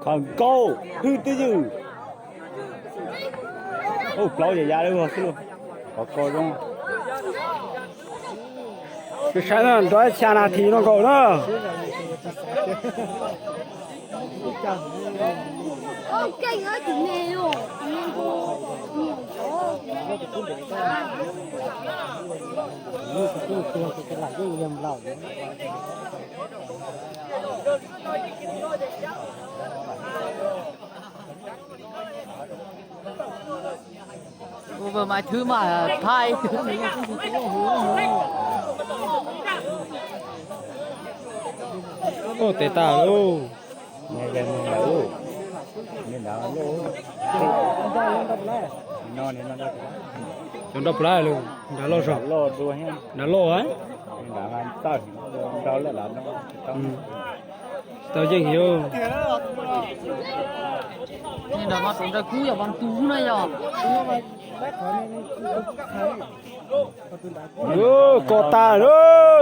Khaws nkaus hwj tib ywm. Ub, plaub yam yav li xwb lauj. Qhov ko zoo. Saib na, nrog xya nas this no nkaus na. Ua mas thứ mà Thái. Ua tes tag lauj. Cov nrau plab lawm, nrad loj zog. Nrad loj. Tau yeej yog. Nrad mas tus nrad kub yog vas tus na yog. Koj tas,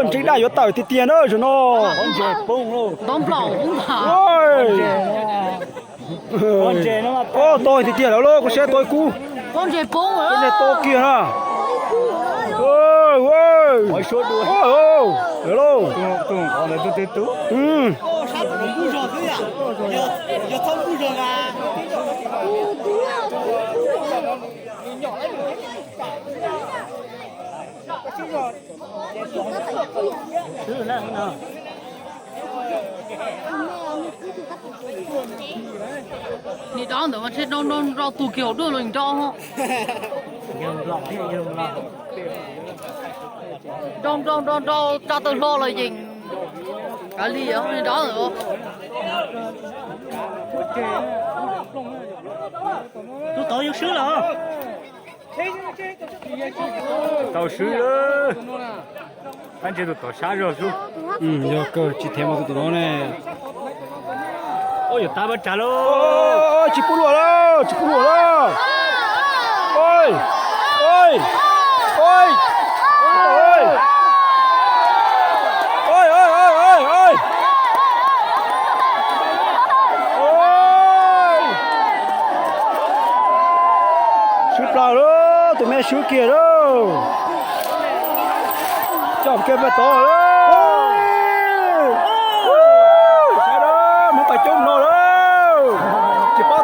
ntseeg daj yuav tawm tiag tiag na zaum no. Ntoo nplaum. Oj, tau tiag tiag lawm lauj, koj saib tau kub. Ntses poob, ntses tau kiag na. Lawm lauj. Nim rov ntawd mas ntshe nrau nrau nrau tus kiag hauv duaj los nrau. Nrau nrau nrau nrau tsa taw hlo los yeej kav liam nim rov ntawd. Tus tod yus swb lawm. Tau swb lawm. Tab ntse tus tom sab zog xwb. Yog kawg tsis them mus tus tom no ne. Ua yuav tab pab tsav lauj. Tsis pub luag lauj, tsis pub luag lauj. Swb plaws lauj, tus me swb kiag lauj. Coj kiag peb tod lauj. Sawv daws, hmoob pais coob hlo lauj. Tsis paub